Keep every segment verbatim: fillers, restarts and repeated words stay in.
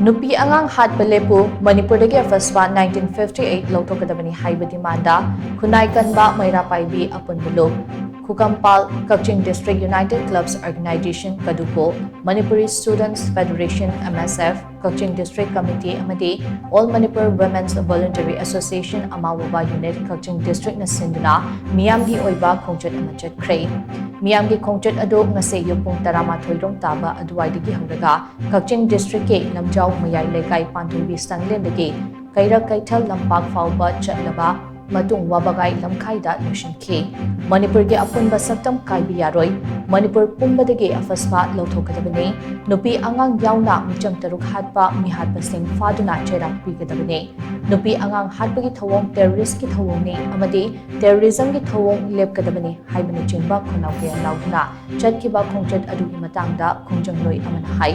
ꯅꯨꯄꯤ ꯑꯉꯥꯡ ꯍꯥꯠꯄ ꯂꯦꯞꯄꯨ, ꯃꯅꯤꯄꯨꯔꯗꯒꯤ ꯑꯐꯁꯄꯥ nineteen fifty eight ꯂꯧꯊꯣꯛꯀꯗꯕꯅꯤ ꯍꯥꯏꯕ ꯗꯤꯃꯥꯟꯗ ꯈꯨꯟꯅꯥꯏ ꯀꯟꯕ ꯃꯩꯔꯥ ꯄꯥꯏꯕꯤ ꯑꯄꯨꯟꯕ ꯂꯨꯞ꯫ ꯈꯨꯀꯝꯄꯥꯜ, ꯀꯛꯆꯤꯡ District United Clubs Organization, ꯀꯗꯨꯀꯣ, Manipuri Students Federation, M S F, ꯀꯛꯆꯤꯡ District Committee ꯑꯃꯗꯤ All Manipur Women's Voluntary Association, ꯑꯃꯥꯋꯥꯕꯥ Unit, ꯀꯛꯆꯤꯡ Districtꯅ ꯁꯤꯟꯗꯨꯅ ꯃꯤꯌꯥꯝꯒꯤ ꯑꯣꯏꯕ ꯈꯣꯡꯆꯠ ꯑꯃ ꯆꯠꯈ꯭ꯔꯦ꯫ ꯃꯤꯌꯥꯝꯒꯤ ꯈꯣꯡꯆꯠ ꯑꯗꯨ ꯉꯁꯤ ꯑꯌꯨꯛ ꯄꯨꯡ ꯇꯔꯥꯃꯥꯊꯣꯏ ꯔꯣꯝ ꯇꯥꯕ ꯑꯗꯨꯋꯥꯏꯗꯒꯤ ꯍꯧꯔꯒ ꯀꯛꯆꯤꯡ Districtꯀꯤ ꯂꯝꯖꯥꯎ ꯃꯌꯥꯏ ꯂꯩꯀꯥꯏ ꯄꯥꯟꯊꯣꯏꯕꯤ ꯁꯪꯂꯦꯟꯗꯒꯤ ꯀꯩꯔꯛ ꯀꯩꯊꯦꯜ ꯂꯝꯄꯥꯛ ꯐꯥꯎꯕ ꯆꯠꯂꯕ ꯃꯇꯨꯡ ꯋꯥꯕꯒꯥꯏ ꯂꯝꯈꯥꯏꯗ ꯂꯣꯏꯁꯤꯟꯈꯤ꯫ ꯃꯅꯤꯄꯨꯔꯒꯤ ꯑꯄꯨꯟꯕ ꯁꯛꯇꯝ ꯀꯥꯏꯕ ꯌꯥꯔꯣꯏ꯫ ꯃꯅꯤꯄꯨꯔ ꯄꯨꯝꯕꯗꯒꯤ ꯑꯐꯁꯄꯥ ꯂꯧꯊꯣꯛꯀꯗꯕꯅꯤ꯫ ꯅꯨꯄꯤ ꯑꯉꯥꯡ ꯌꯥꯎꯅ ꯃꯤꯆꯝ ꯇꯔꯨꯛ ꯍꯥꯠꯄ ꯃꯤꯍꯥꯠꯄꯁꯤꯡ ꯐꯥꯗꯨꯅ ꯆꯩꯔꯥꯛ ꯄꯤꯒꯗꯕꯅꯤ꯫ ꯅꯨꯄꯤ ꯑꯉꯥꯡ ꯍꯥꯠꯄꯒꯤ ꯊꯧꯑꯣꯡ, terroristꯀꯤ ꯊꯧꯑꯣꯡꯅꯤ ꯑꯃꯗꯤ terrorismꯒꯤ ꯊꯧꯑꯣꯡ ꯂꯦꯞꯀꯗꯕꯅꯤ ꯍꯥꯏꯕꯅꯆꯤꯡꯕ ꯈꯣꯟꯅꯥꯎ ꯀꯌꯥ ꯂꯥꯎꯗꯨꯅ ꯆꯠꯈꯤꯕ ꯈꯣꯡꯆꯠ ꯑꯗꯨꯒꯤ ꯃꯇꯥꯡꯗ ꯈꯣꯡꯖꯪꯂꯣꯏ ꯑꯃꯅ ꯍꯥꯏ꯫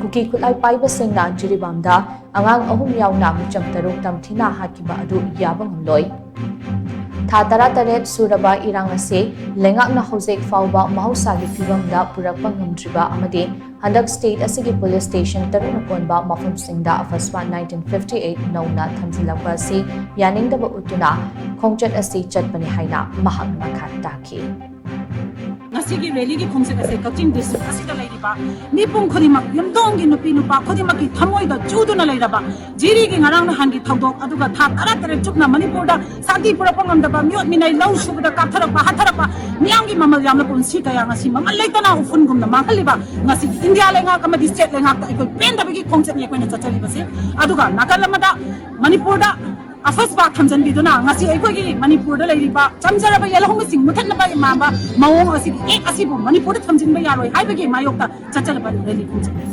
ꯀꯨꯀꯤ ꯈꯨꯠꯂꯥꯏ ꯄꯥꯏꯕꯁꯤꯡꯅ ꯖꯤꯔꯤꯕꯥꯝꯗ ꯑꯉꯥꯡ ꯑꯍꯨꯝ ꯌꯥꯎꯅ ꯃꯤꯆꯝ ꯇꯔꯨꯛ ꯇꯝꯊꯤꯅ ꯍꯥꯠꯈꯤꯕ ꯑꯗꯨ ꯌꯥꯕ ꯉꯝꯂꯣꯏ꯫ ꯊꯥ ꯇꯔꯥꯇꯔꯦꯠ ꯁꯨꯔꯕ ꯏꯔꯥꯡ ꯑꯁꯤ ꯂꯩꯉꯥꯛꯅ ꯍꯧꯖꯤꯛ ꯐꯥꯎꯕ ꯃꯍꯧꯁꯥꯒꯤ ꯐꯤꯕꯝꯗ ꯄꯨꯔꯛꯄ ꯉꯝꯗ꯭ꯔꯤꯕ ꯑꯃꯗꯤ ꯍꯟꯗꯛ state ꯑꯁꯤꯒꯤ police station ꯇꯔꯨꯛꯅ ꯀꯣꯟꯕ ꯃꯐꯝꯁꯤꯡꯗ ꯑꯐꯁꯄꯥ nineteen fifty eight ꯅꯧꯅ ꯊꯝꯖꯤꯜꯂꯛꯄ ꯑꯁꯤ ꯌꯥꯅꯤꯡꯗꯕ ꯎꯠꯇꯨꯅ ꯈꯣꯡꯆꯠ ꯑꯁꯤ ꯆꯠꯄꯅꯤ ꯍꯥꯏꯅ ꯃꯍꯥꯛꯅ ꯃꯈꯥ ꯇꯥꯈꯤ꯫ ꯉꯁꯤꯒꯤ rallyꯒꯤ ꯈꯣꯡꯆꯠ ꯑꯁꯤ ꯀꯛꯆꯤꯡ district ꯑꯁꯤꯗ ꯂꯩꯔꯤꯕ ꯃꯤꯄꯨꯝ ꯈꯨꯗꯤꯡꯃꯛ, ꯌꯨꯝꯊꯣꯡꯒꯤ ꯅꯨꯄꯤ ꯅꯨꯄꯥ ꯈꯨꯗꯤꯡꯃꯛꯀꯤ ꯊꯃꯣꯏꯗ ꯆꯨꯗꯨꯅ ꯂꯩꯔꯕ ꯖꯤꯔꯤꯒꯤ ꯉꯔꯥꯡ ꯅꯍꯥꯟꯒꯤ ꯊꯧꯗꯣꯛ, ꯑꯗꯨꯒ ꯊꯥ ꯇꯔꯥꯇꯔꯦꯠ ꯆꯨꯞꯅ ꯃꯅꯤꯄꯨꯔꯗ ꯁꯥꯟꯇꯤ ꯄꯨꯔꯛꯄ ꯉꯝꯗꯕ, ꯃꯤꯑꯣꯠ ꯃꯤꯅꯩ, ꯂꯧ ꯁꯨꯕꯗ ꯀꯥꯞꯊꯔꯛꯄ, ꯍꯥꯠꯊꯔꯛꯄ, ꯃꯤꯌꯥꯝꯒꯤ ꯃꯃꯜ ꯌꯥꯝꯅ ꯄꯨꯟꯁꯤ ꯀꯌꯥ ꯉꯁꯤ ꯃꯃꯜ ꯂꯩꯇꯅ ꯎꯐꯨꯟꯒꯨꯝꯅ ꯃꯥꯡꯍꯜꯂꯤꯕ ꯉꯁꯤꯒꯤ ꯏꯟꯗꯤꯌꯥ ꯂꯩꯉꯥꯛ ꯑꯃꯗꯤ state ꯂꯩꯉꯥꯛꯇ ꯑꯩꯈꯣꯏ ꯄꯦꯟꯗꯕꯒꯤ ꯈꯣꯡꯆꯠꯅꯤ ꯑꯩꯈꯣꯏꯅ ꯆꯠꯆꯔꯤꯕꯁꯦ꯫ ꯑꯗꯨꯒ ꯅꯥꯀꯜ ꯑꯃꯗ ꯃꯅꯤꯄꯨꯔꯗ ꯑꯐꯁꯄꯥ ꯊꯝꯖꯤꯟꯕꯤꯗꯨꯅ ꯉꯁꯤ ꯑꯩꯈꯣꯏꯒꯤ ꯃꯅꯤꯄꯨꯔꯗ ꯂꯩꯔꯤꯕ ꯆꯝꯖꯔꯕ ꯌꯦꯜꯍꯧꯃꯤꯁꯤꯡ ꯃꯨꯊꯠꯅꯕ ꯏꯃꯥꯟꯕ ꯃꯑꯣꯡ ꯑꯁꯤꯒꯤ act ꯑꯁꯤꯕꯨ ꯃꯅꯤꯄꯨꯔꯗ ꯊꯝꯖꯤꯟꯕ ꯌꯥꯔꯣꯏ ꯍꯥꯏꯕꯒꯤ ꯃꯥꯌꯣꯛꯇ ꯆꯠꯆꯔꯕ rally ꯈꯣꯡꯆꯠꯅꯤ꯫